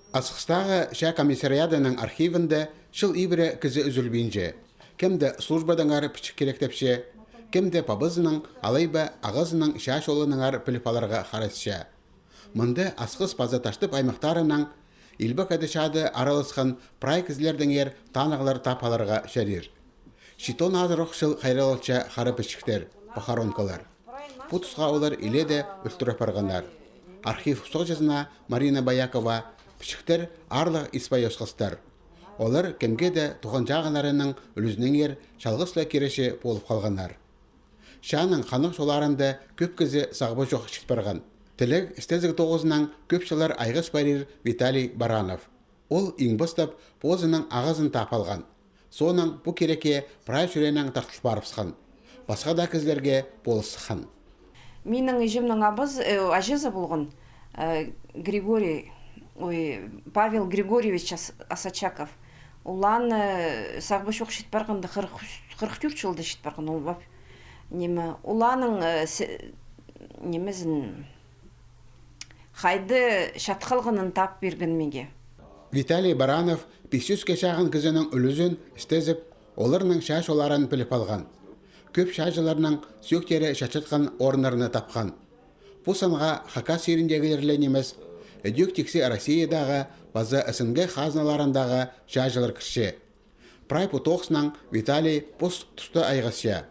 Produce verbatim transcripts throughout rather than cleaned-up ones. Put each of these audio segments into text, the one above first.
Асхыстағы чаа комиссариадының архивінде чыл ибіре кізі ӱзӱлбинче. Кем-де службадаңар пічік киректепче, кем-де пабазының алай ба ағазының чаа чолынаңар піліп аларға харатча. Мында Асхыс паза Таштып аймахтарынаң Илбек Ада чаада араласхан прай кізілердеңер танығлар таап аларға чарир. Читон азырох чыл хайраллатча хара пічіктер, похоронкалар. Пу тусха олар илееде ӧлтӱр апарғаннар. Архив суғҷызына Марина Боякова пічіктер аарлығ ис-пай осхастар. Олар кемге-де туған-чағыннарының ӱлӱзінеңер чалғыс ла киречі полып халғаннар. Чааның ханнығ чолларында кӧп кізі сағба чох чит парған. Тілег істезіг тоғызынаң кӧп чыллар айғас парир Виталий Баранов. Ол иң пастап позының ағазын таап алған. Соонаң пу кирекке прай чӱреенең тартыл парыбысхан. Пасха даа кізілерге полыс сыххан. Минің іҷемнің абазы, э, аҷазы полған, э, Григорий, ой, Павел Григорьевич Ас-, Асачаков. Ол аны, э, сағба чох чит парғанда, хырых, хырых тӧрт чылда чит парған ол, пап. Ниме, ол аның, э, се-, нимезін, хайда чат халғанын таап пирген миге. Виталий Баранов пис чӱске чағын кізінің ӱлӱзін істезіп, оларның чаа чолларын піліп алған. Кӧп чааҷыларның сӧӧктері чатчатхан орыннарны тапхан. Пу санға Хакас чиріндегілер ле нимес, ідӧк тиксі Россиядағы паза СНГ хазналарындағы чааҷылар кірче. Прай пу тоғыснаң Виталий пос туста айғасча,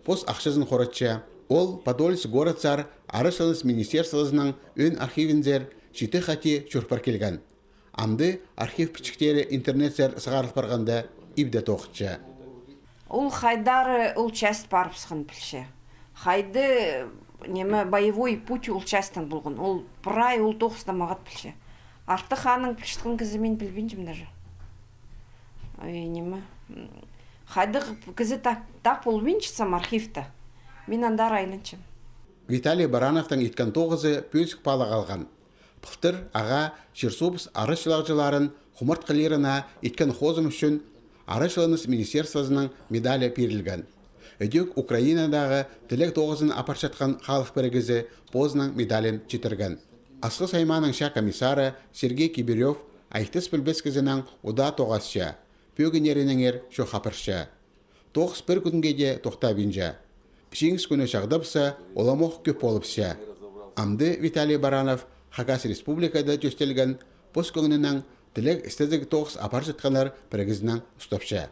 пос ахчазын хоратча. Ол Подольск городсар арачыланыс министерствозының ӧӧн архивінзер читі хати чурпар килген. Амды архив пічіктері интернетсер сығарыл парғанда ибде тоғынча. Ол хайдар ол часть парыбысхан пілче. Хайда, ниме, боевой путь ол частьтаң полған. Ол прай ол тоғыста мағат пілче. Артых аның пілчеткен кізі мин пілбинчем даже. Ой, ниме. Хайдағ кізі тап, тап полбинчатсам архивта, мин андар айланчам. Виталий Барановтың иткен тоғызы пӧзік паалағ алған. Пылтыр ағаа чир-суубыс арачылағҷыларын хумартхылирына иткен хозым ӱчӱн арачыланыс министерствозының медалі пирілген. Ідӧк Украинадағы тілег тоғызын апарчатхан халых пірігізі позының медалін читірген. Асхыс аймааның чаа комиссары Сергей Кибирёв айхтас пілбес кізінең удаа тоғасча, пӧгіннерінеңер чох апарча. Тоғыс пір кӱнге дее тохтабинча. Чиңіс кӱні чағдабысса, уламох кӧп полыбысча. Амды Виталий Баранов Хакас Республикада тӧстелген пос кӧңнінең тілег істезіг тоғыс апарчатханнар пірігізінең устапча.